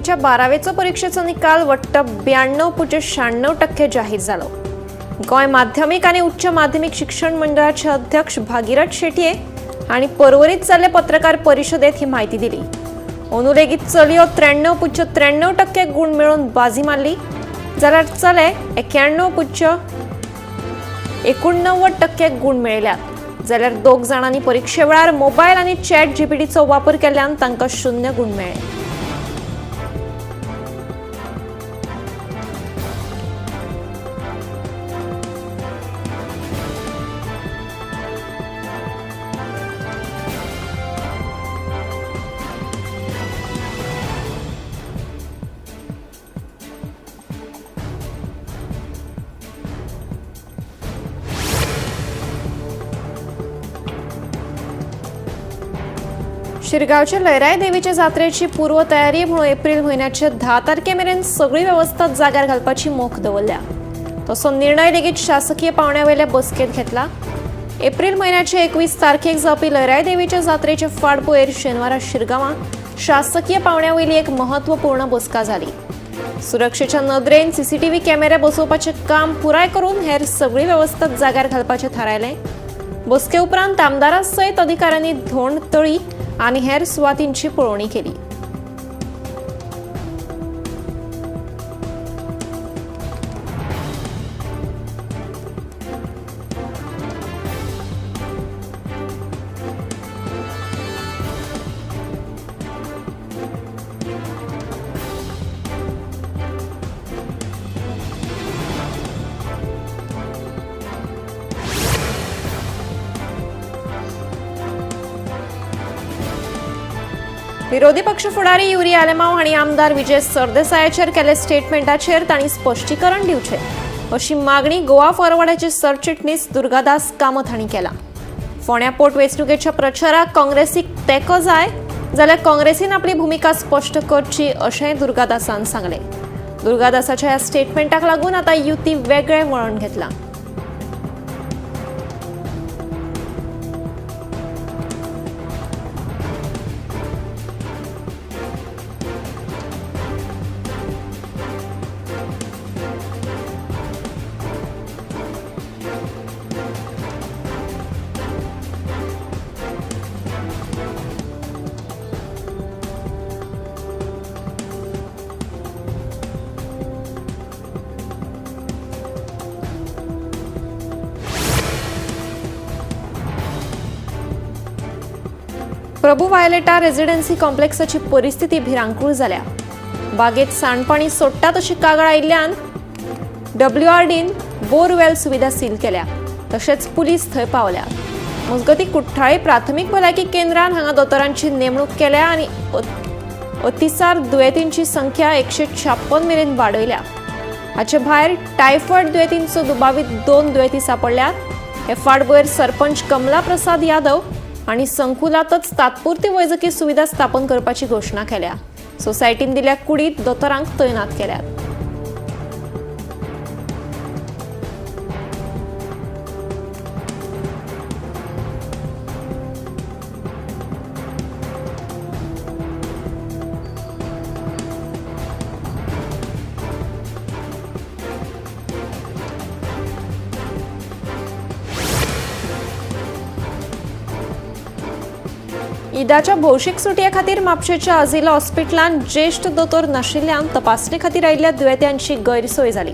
वैष्णवीच्या बारावेचो परीक्षेचो निकाल वट्ट 92.96% जाहीर जालो। गोंय माध्यमिक आनी उच्च माध्यमिक शिक्षण मंडळाचे अध्यक्ष भागीरथ शेटये हांणी परवरीत जाल्ले पत्रकार परिशदेत ही म्हायती दिली। अंदू लेगीत चलयो 93.93% गूण मेळोवन बाजी मारली, जाल्यार चले 91.89% गूण मेळयल्यात। जाल्यार दोग जाणांनी परिक्षे वेळार मोबायल आनी चॅट जीपीटीचो वापर केल्ल्यान तांकां 0 गूण मेळ्ळे। शिरगांवच्या लयराई देवीच्या जात्रेची पूर्वतयारी म्हणून एप्रिल म्हयन्याचे 10 तारखे मेरेन सगळी वेवस्था जाग्यार घालपाची मोख दवरल्या। तसो निर्णय लेगीत शासकीय पावंड्यावेल्या बसकेंत घेतला। एप्रिल म्हयन्याचे 21 तारखेक जावपी लयराई देवीच्या जात्रेचे फाटभुंयेर शेनवारा शिरगांवां शासकीय पावंड्यावयली एक महत्वपूर्ण बसका जाली। सुरक्षेच्या नदरेन सीसीटीव्ही कॅमेरे बसोवपाचें काम पुराय करून हेर सगळी वेवस्था जाग्यार घालपाचें थारायलें। बसके उपरांत आमदारा सयत अधिकाऱ्यांनी धोंड तळी आनी हेर सुवातींची पळोवणी केली। विरोधी पक्ष फुडारी युरी आलेमाव हांणी आमदार विजय सरदेसायाचेर केल्ले स्टेटमेंटाचेर तांणी स्पश्टीकरण दिवचें अशी मागणी गोवा फॉरवर्डाचे सरचिटणीस दुर्गादास कामत हांणी केला। फोंड्या पोटवेंचणुकेच्या प्रचाराक काँग्रेसीक तेंको जाय जाल्यार काँग्रेसीन आपली भुमिका स्पश्ट करची अशेंय दुर्गादासान सांगलें। दुर्गादासाच्या ह्या स्टेटमेंटाक लागून आतां युती वेगळें वळण घेतलां। प्रभू वायलेटा रेजिडेन्सी कॉम्प्लेक्साची परिस्थिती भिरांकूळ जाल्या। बागेत सांडपाणी सोडटात अशी कागाळ आयिल्ल्यान डब्ल्यूआरडीन बोरवेल सुविधा सील केल्या, तशेंच पुलीस थंय पावल्या। मजगतीं कुठ्ठाळे प्राथमीक भलायकी केंद्रान हांगा दोतोरांची नेमणूक केल्या आनी अतिसार दुयेंतींची संख्या 156 मेरेन वाडयल्या। हाचे भायर टायफॉयड दुयेंतींचो दुबावीत 2 दुयेंती सापडल्यात। हे फाटभुंयेर सरपंच कमला प्रसाद यादव आणि संकुलातच तात्पुरती वैजकी सुविधा स्थापन करपाची घोषणा केल्या। सोसायटीन दिल्या कुडीत दोतोरांक तैनात केल्यात। ईदाच्या भौशीक सुटये खातीर म्हापशेच्या अझिला हॉस्पिटलान ज्येश्ठ दोतोर नाशिल्ल्यान तपासणे खातीर आयिल्ल्या दुयेंत्यांची गैरसोय जाली।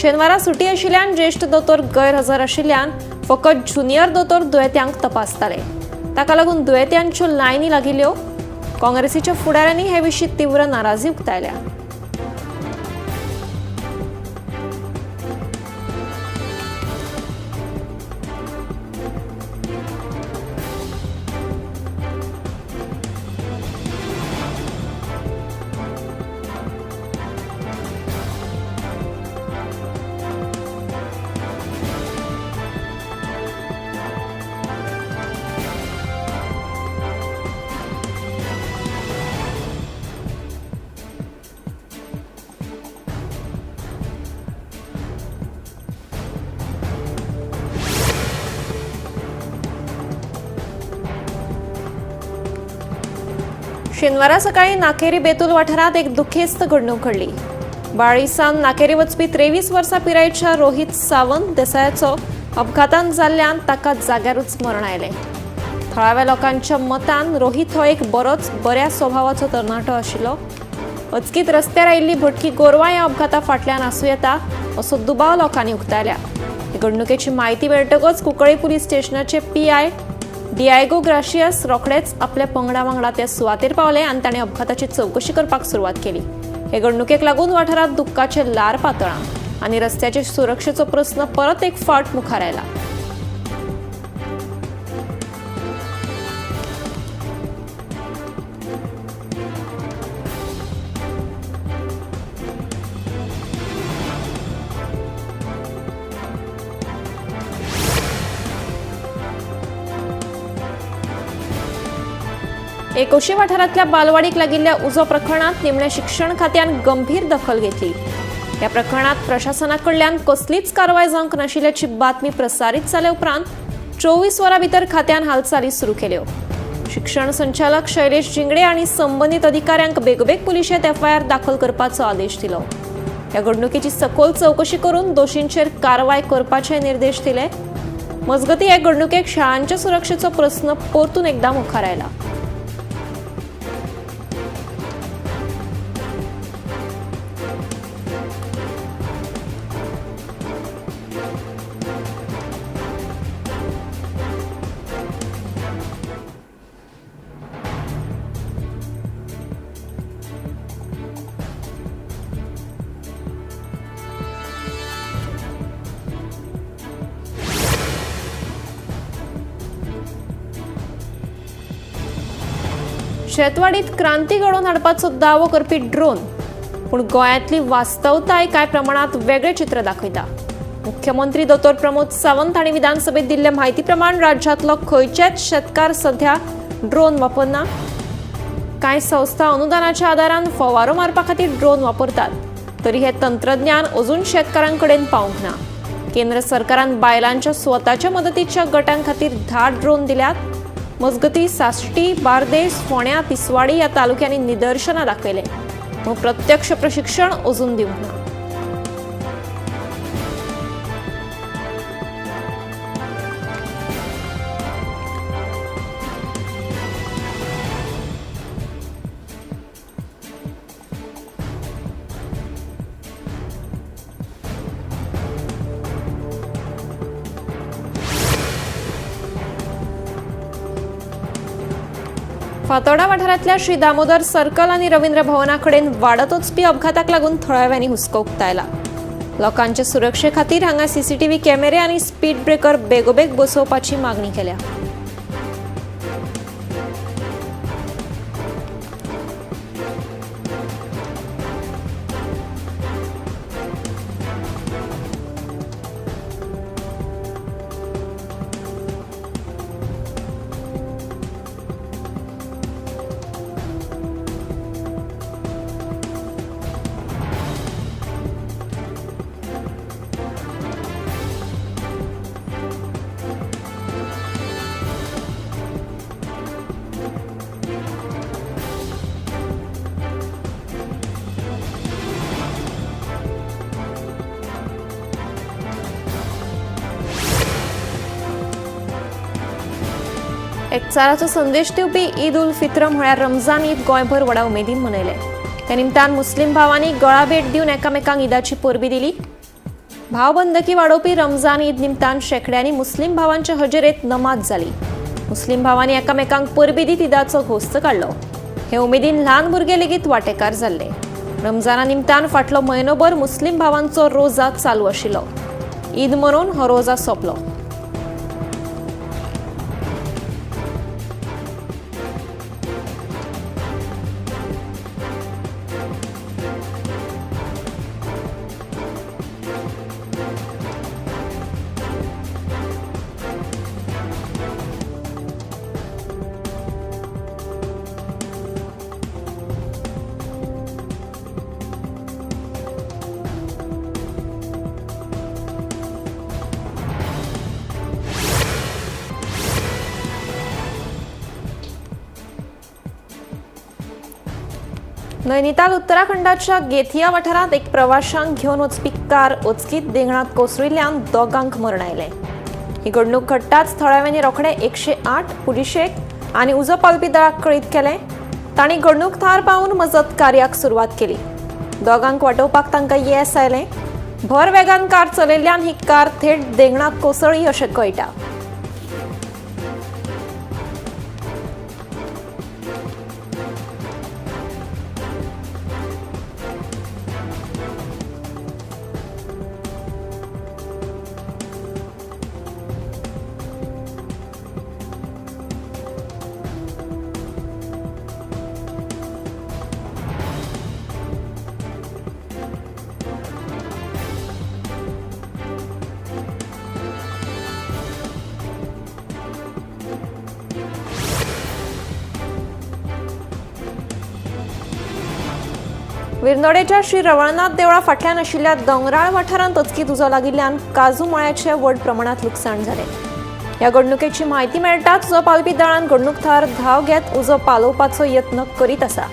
शेनवारा सुटी आशिल्ल्यान ज्येश्ठ दोतोर गैरहजर आशिल्ल्यान फकत ज्युनियर दोतोर दुयेंत्यांक तपासताले। ताका लागून दुयेंत्यांच्यो लायनी लागिल्ल्यो। काँग्रेसीच्या फुडाऱ्यांनी हे विशीं तीव्र नाराजी उक्तायल्या। शेनवारा सकाळी नाकेरी बेतूल वाठारात एक दुखेस्त घडणूक घडली. बाळीसान नाकेरी वचपी 23 वर्सां पिरायेच्या रोहित सावंत देसायाचो अपघातान जाल्ल्यान ताका जाग्यारूच मरण आयलें. थळाव्या लोकांच्या मतान रोहित हो एक बरोच बऱ्या स्वभावाचो तरणाटो आशिल्लो. अचकीत रस्त्यार आयिल्ली भटकी गोरवां ह्या अपघाता फाटल्यान आसूं येता असो दुबाव लोकांनी उक्तायल्या. हे घडणुकेची म्हायती मेळटकच Cuncolim police स्टेशनाचे PI Diego gracious रोखडेच आपल्या पंगडा वांगडा त्या सुवातेर पावले आनी ताणें अपघाताची चवकशी करपाक सुरवात केली. हे घडणुकेक लागून वाठारांत दुख्खाचें ल्हार पातळ्ळां आनी रस्त्याचे सुरक्षेचो प्रस्न परत एक फावट मुखार आयला. एकोशी वाठारांतल्या बालवाडीक लागिल्ल्या उजो प्रकरणांत निमणे शिक्षण खात्यान गंभीर दखल घेतली. ह्या प्रकरणांत प्रशासना कडल्यान कसलीच कारवाय जावंक नाशिल्ल्याची बातमी प्रसारीत जाल्या उपरांत 24 वरां भितर खात्यान हालचाली सुरू केल्यो. शिक्षण संचालक शैलेश झिंगडे आनी संबंदीत अधिकाऱ्यांक बेगोबेग पुलिशेंत एफआयआर दाखल करपाचो आदेश दिलो. ह्या घडणुकेची सखोल चवकशी करून दोशींचेर कारवाय करपाचे निर्देश दिले. मजगतीं हे घडणुकेक शाळांच्या सुरक्षेचो प्रस्न परतून एकदा मुखार आयला. शेतवाडीत क्रांती घडोवन हाडपाचो दावो करपी ड्रोन, पूण गोंयांतली वास्तवताय कांय प्रमाणांत वेगळें चित्र दाखयता. मुख्यमंत्री दोतोर प्रमोद सावंत हांणी विधानसभेत दिल्ले म्हायती प्रमाण राज्यांतलो खंयचेच शेतकार सध्या ड्रोन वापरना. कांय संस्था अनुदानाच्या आदारान फवारो मारपा खातीर ड्रोन वापरतात, तरी हें तंत्रज्ञान अजून शेतकारां कडेन पावूंक ना. केंद्र सरकारान बायलांच्या स्वताच्या मदतीच्या गटां खातीर 10 ड्रोन दिल्यात. मजगती साश्टी, बार्देस, फोंड्या, तिसवाडी ह्या तालुक्यांनी निदर्शनां दाखयले, पूण प्रत्यक्ष प्रशिक्षण अजून दिवंक ना. फातोर्डा वाठारांतल्या श्री दामोदर सर्कल आनी रवींद्र भवना कडेन वाडत वचपी अपघाताक लागून थळाव्यांनी हुस्को उक्तायला. लोकांचे सुरक्षे खातीर हांगा सीसीटीव्ही कॅमेरे आनी स्पीड ब्रेकर बेगोबेग बसोवपाची मागणी केल्या. एकचाराचो संदेश दिवपी ईद उल फित्र म्हळ्यार रमजान ईद गोंयभर व्हडा उमेदीन मनयले. त्या निमतान मुस्लीम भावांनी गळाभेट दिवन एकामेकांक ईदाची परबी दिली. भावबंदकी वाडोवपी रमजान ईद निमतान शेंकड्यांनी मुस्लीम भावांच्या हजेरेत नमाज जाली. मुस्लीम भावांनी एकामेकांक परबी दीत ईदाचो घोस्त काडलो. हे उमेदीन ल्हान भुरगे लेगीत वांटेकार जाल्ले. रमजाना निमतान फाटलो म्हयनोभर मुस्लीम भावांचो रोजा चालू आशिल्लो. ईद मनोवन हो रोजा सोंपलो. नैनिताल उत्तराखंडाच्या गेथिया वाठारांत एक प्रवाशांक घेवन वचपी कार अचकीत देंगणांत कोसळिल्ल्यान दोगांक मरण आयलें. ही घडणूक घडटाच थळाव्यांनी रोखडे 108 पुलिशेक आनी उजो पालोवपी दळाक कळीत केलें. तांणी घडणूक थळार पावून मजत कार्याक सुरवात केली. दोगांक वाटोवपाक तांकां येस आयलें. भर वेगान कार चलयल्ल्यान ही कार थेट देंगणांत कोसळ्ळी अशें कळटा. विरनोडेच्या श्री रवळनाथ देवळा फाटल्यान आशिल्ल्या दोंगराळ वाठारांत अचकीत उजो लागिल्ल्यान काजू मळ्याचें व्हड प्रमाणांत लुकसाण जालें. ह्या घडणुकेची म्हायती मेळटाच उजो पालोवपी दळान घडणूक थळार धांव घेत उजो पालोवपाचो यत्न करीत आसा.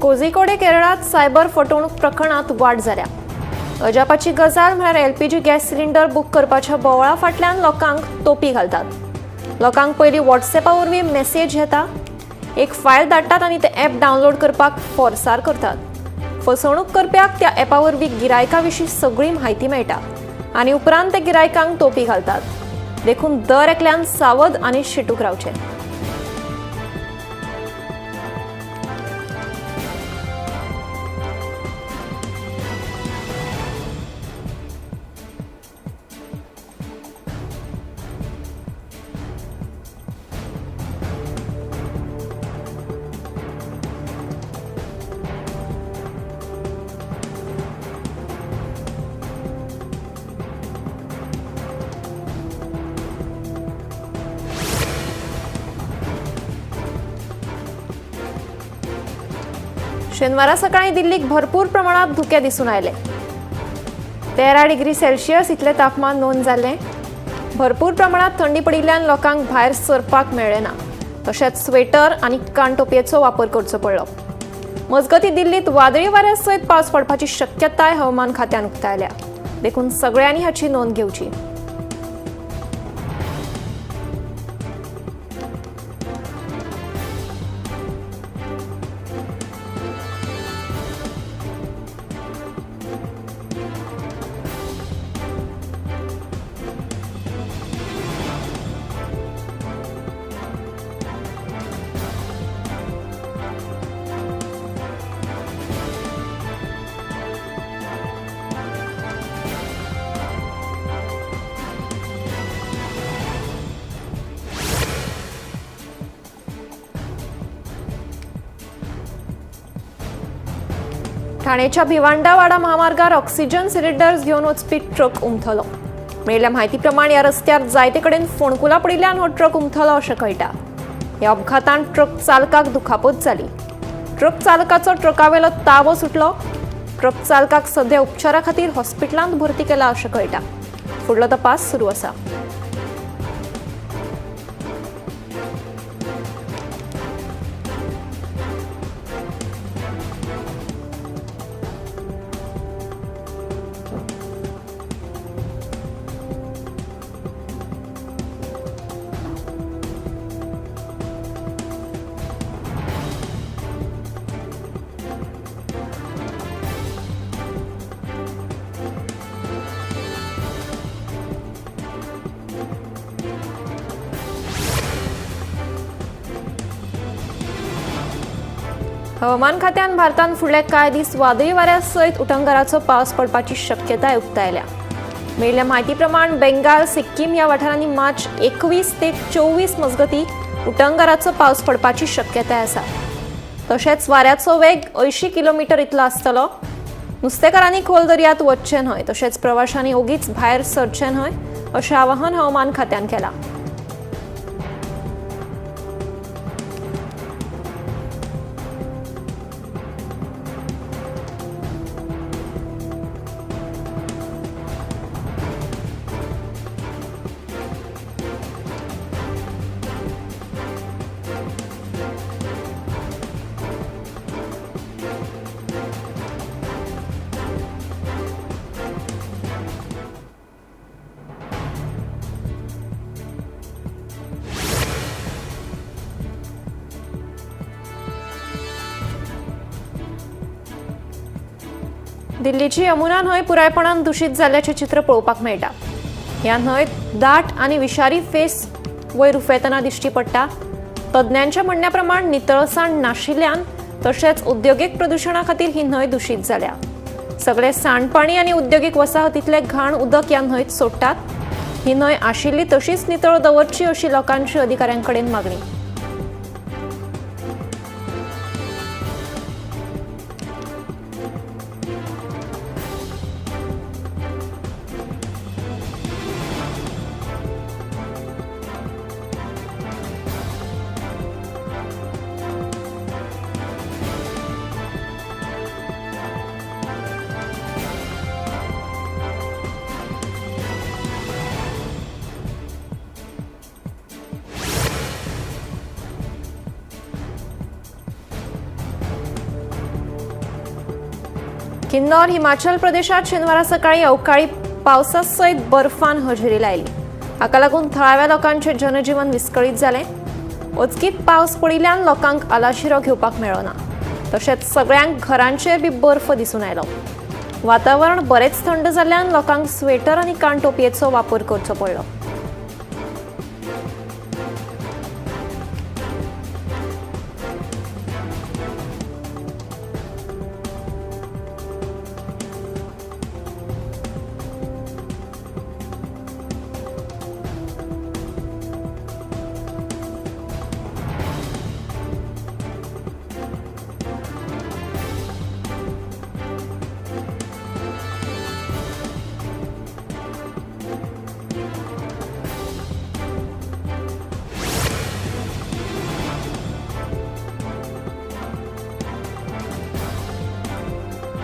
कोझिकोडे केरळात सायबर फटवणूक प्रकरणात वाड जाल्या. अजापाची गजाल म्हळ्यार एलपीजी गॅस सिलिंडर बूक करपाच्या बोवाळा फाटल्यान लोकांक तोपी घालतात. लोकांक पयलीं व्हॉट्सएपा वरवीं मेसेज येता, एक फायल धाडटात आनी ते ॲप डावनलोड करपाक फोर्सार करतात. फसवणूक करप्याक त्या ॲपा वरवीं गिरायका विशीं सगळी म्हायती मेळटा आनी उपरांत ते गिरायकांक तोपी घालतात. देखून दर एकल्यान सावध आनी शिटूक रावचें. शेनवारा सकाळी दिल्लीक भरपूर प्रमाणात धुके दिसून आयले. 13 डिग्री सेल्सियस इतलें तापमान नोंद जालें. भरपूर प्रमाणात थंडी पडिल्ल्यान लोकांक भायर सरपाक मेळ्ळें ना. तशेंच स्वेटर आनी कानटोपयेचो वापर करचो पडलो. मजगतीं दिल्लीत वादळी वाऱ्या सयत पावस पडपाची शक्यताय हवामान खात्यान उक्तायल्या. देखून सगळ्यांनी हाची नोंद घेवची. ठाण्याच्या भिवंडावाडा महामार्गार ऑक्सिजन सिलिंडर्स घेवन वचपी ट्रक उमथलो. मेळिल्ल्या म्हायती प्रमाण ह्या रस्त्यार जायते कडेन फोंडकुलां पडिल्ल्यान हो ट्रक उमथलो अशें कळटा. ह्या अपघातान ट्रक चालकाक दुखापत जाली. ट्रक चालकाचो ट्रकावेलो ताबो सुटलो. ट्रक चालकाक सध्या उपचारा खातीर हॉस्पिटलांत भरती केला अशें कळटा. फुडलो तपास सुरू आसा. हवामान खात्यान भारतांत फुडले कांय दीस वादळी वाऱ्या सयत उटंगाराचो पावस पडपाची शक्यताय उक्तायल्या. मेळिल्ल्या म्हायती प्रमाण बेंगाल, सिक्कीम ह्या वाठारांनी मार्च 21 ते 24 मजगती उटंगाराचो पावस पडपाची शक्यताय आसा. तशेंच वाऱ्याचो वेग 80 किलोमीटर इतलो आसतलो. नुस्तेकारांनी खोल दर्यांत वचचें न्हय, तशेंच प्रवाशांनी ओगीच भायर सरचें न्हय अशें आवाहन हवामान खात्यान केलां. दिल्लीची यमुना न्हंय पुरायपणान दूषित जाल्ल्याचें चित्र पळोवपाक मेळटा. ह्या न्हंयत दाट आनी विशारी फेस वयर उफेतना दिश्टी पडटा. तज्ञांच्या म्हणण्या प्रमाण नितळसाण नाशिल्ल्यान तशेंच उद्योगीक प्रदुशणा खातीर ही न्हंय दूषित जाल्या. सगळे सांडपाणी आनी उद्योगीक वसाहतींतले घाण उदक ह्या न्हंयत सोडटात. ही न्हंय आशिल्ली तशीच नितळ दवरची अशी लोकांची अधिकाऱ्यां कडेन मागणी. किन्नौर हिमाचल प्रदेशात शेनवारा सकाळी अवकाळी पावसा सयत बर्फान हजेरी लायली. हाका लागून थळाव्या लोकांचे जनजीवन विस्कळीत जालें. अचकीत पावस पडिल्ल्यान लोकांक आलाशिरो घेवपाक मेळ्ळो ना. तशेंच सगळ्यांक घरांचेर बी बर्फ दिसून आयलो. वातावरण बरेंच थंड जाल्ल्यान लोकांक स्वेटर आनी कानटोपयेचो वापर करचो पडलो.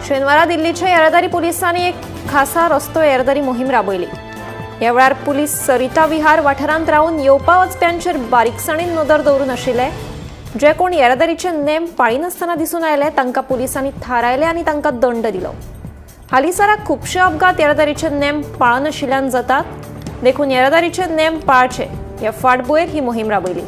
शेनवारा दिल्लीच्या येरादारी पोलिसांनी एक खासा रस्तो येरादारी मोहीम राबयली. ह्या वेळार पुलीस सरिता विहार वाठारांत रावन येवपा वचप्यांचेर बारीकसाणेन नदर दवरून आशिल्ले. जे कोण येरादारीचे नेम पाळिनासतना दिसून आयले तांकां पुलिसांनी थारायले आनी तांकां दंड दिलो. हालींसराक खुबशे अपघात येरादारीचे नेम पाळनाशिल्ल्यान जातात, देखून येरादारीचे नेम पाळचे ह्या फाटभुंयेर ही मोहीम राबयली.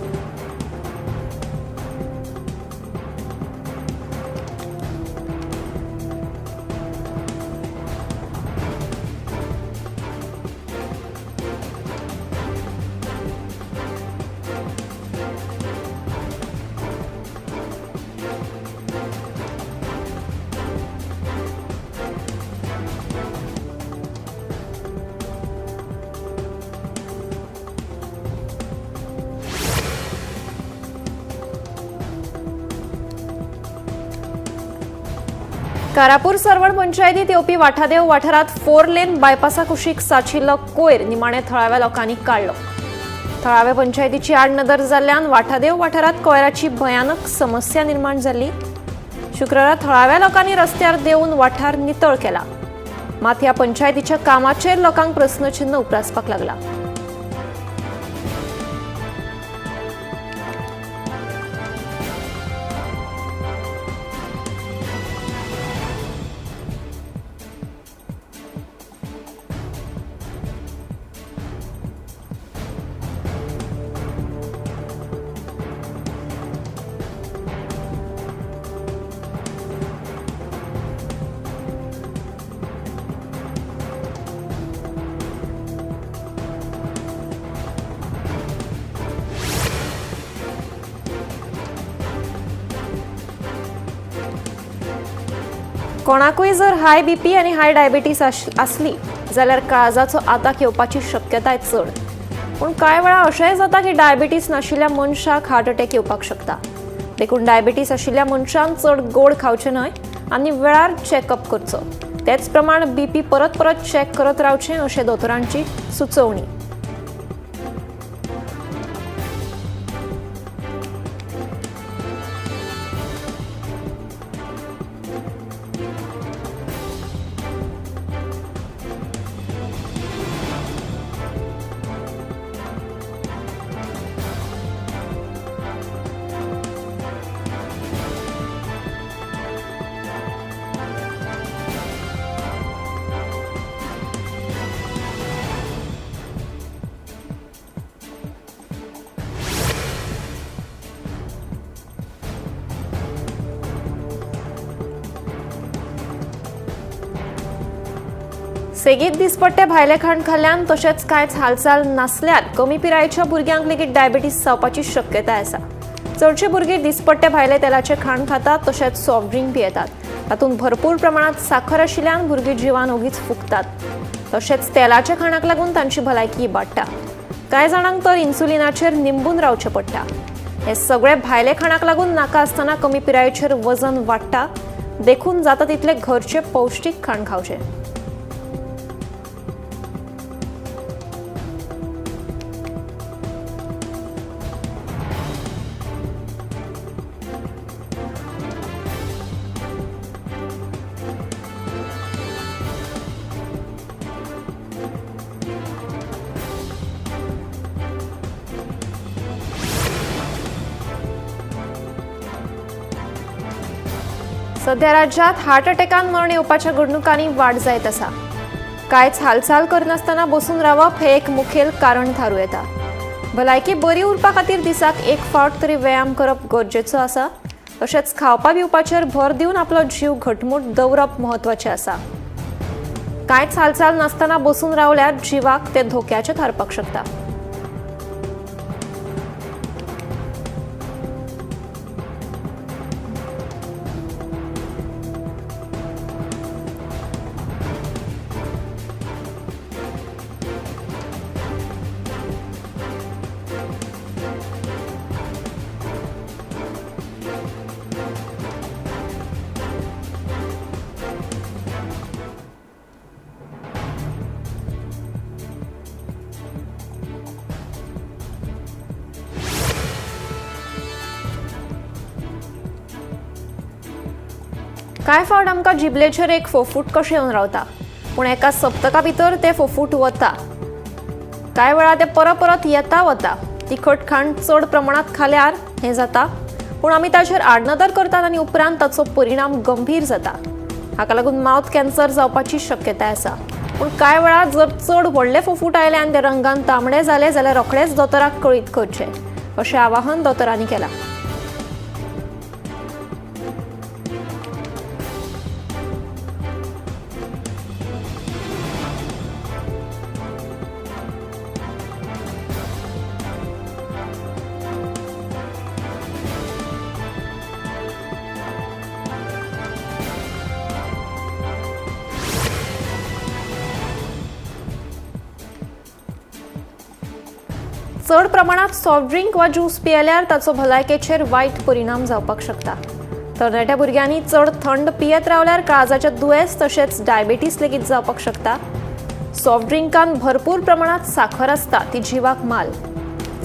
कारापूर सरवण पंचायतीत येवपी वाठादेव वाठारांत 4 लेन बायपासा कुशीक साचिल्लो कोयर निमाणे थळाव्या लोकांनी काडलो. थळाव्या पंचायतीची आडनदर जाल्ल्यान वाठादेव वाठारांत कोयराची भयानक समस्या निर्माण जाल्ली. शुक्रारा थळाव्या लोकांनी रस्त्यार देंवून वाठार नितळ केला. मात ह्या पंचायतीच्या कामाचेर लोकांक प्रस्नचिन्ह उप्रासपाक लागला. कोणाकूय जर हाय बीपी आनी हाय डायबिटीस आसली जाल्यार काळजाचो आताक येवपाची शक्यताय चड. पूण कांय वेळा अशेंय जाता की डायबिटीस नाशिल्ल्या मनशाक हार्ट अटॅक येवपाक शकता. देखून डायबिटीस आशिल्ल्या मनशान चड गोड खावचें न्हय आनी वेळार चॅकअप करचो. तेच प्रमाण बीपी परत परत चॅक करत रावचें अशें दोतोरांची सुचोवणी. सेगीत दिसपट्टे भायले खाण खाल्ल्यान तशेंच कांयच हालचाल नासल्यार कमी पिरायेच्या भुरग्यांक लेगीत डायबिटीस जावपाची शक्यताय आसा. चडशे भुरगीं दिसपट्टे भायले तेलाचे खाण खातात तशेंच सॉफ्ट ड्रिंक पियेतात. तातूंत भरपूर प्रमाणांत साखर आशिल्ल्यान भुरगीं जिवान ओगीच फुगतात. तशेंच तेलाच्या खाणाक लागून तांची भलायकी इबाडटा. कांय जाणांक तर इन्सुलिनाचेर निंबून रावचें पडटा. हे सगळे भायले खाणाक लागून नाका आसतना कमी पिरायेचेर वजन वाडटा. देखून जाता तितले घरचे पौश्टीक खाण खावचें. सध्या राज्यात हार्ट अटॅकान मरण येवपाच्या घडणुकांनी वाड जायत आसा. कांयच हालचाल करनासतना बसून रावप हें एक मुखेल कारण थारूं येता. भलायकी बरी उरपा खातीर दिसाक एक फावट तरी व्यायाम करप गरजेचो आसा. तशेंच खावपा पिवपाचेर भर दिवन आपलो जीव घटमूट दवरप म्हत्वाचें आसा. कांयच हालचाल नासतना बसून रावल्यार जिवाक तें धोक्याचें थारपाक शकता. कांय फावट आमकां जिबलेचेर एक फोफूट कशें येवन रावता, पूण एका सप्तका भितर तें फोफूट वता. कांय वेळा तें परत परत येता वता. तिखट खाण चड प्रमाणांत खाल्यार हें जाता, पूण आमी ताचेर आडनदर करतात आनी उपरांत ताचो परिणाम गंभीर जाता. हाका लागून मावथ कॅन्सर जावपाची शक्यताय आसा. पूण कांय वेळा जर चड व्हडले फोफूट आयले आनी ते रंगान तांबडे जाले जाल्यार रोखडेच दोतोराक कळीत करचें अशें आवाहन दोतोरांनी केलां. चड प्रमाणात सॉफ्ट ड्रिंक वा ज्यूस पियेल्यार ताचो भलायकेचेर वायट परिणाम जावपाक शकता. तरणाट्या भुरग्यांनी चड थंड पियेत रावल्यार काळजाचे दुयेंस तशेंच डायबिटीस लेगीत जावपाक शकता. सॉफ्ट ड्रिंकान भरपूर प्रमाणात साखर आसता, ती जिवाक माल.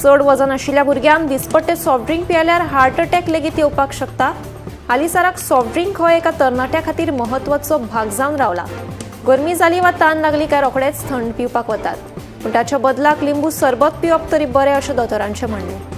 चड वजन आशिल्ल्या भुरग्यांक दिसपट्टे सॉफ्ट ड्रिंक पियेल्यार हार्ट अटॅक लेगीत येवपाक शकता. हालींसराक सॉफ्ट ड्रिंक हो एका तरणाट्या खातीर म्हत्वाचो भाग जावन रावला. गरमी जाली वा तान लागली काय रोखडेच थंड पिवपाक वतात, पूण ताच्या बदलाक लिंबू सरबत पिवप तरी बरें अशें दोतोरांचें म्हणणें.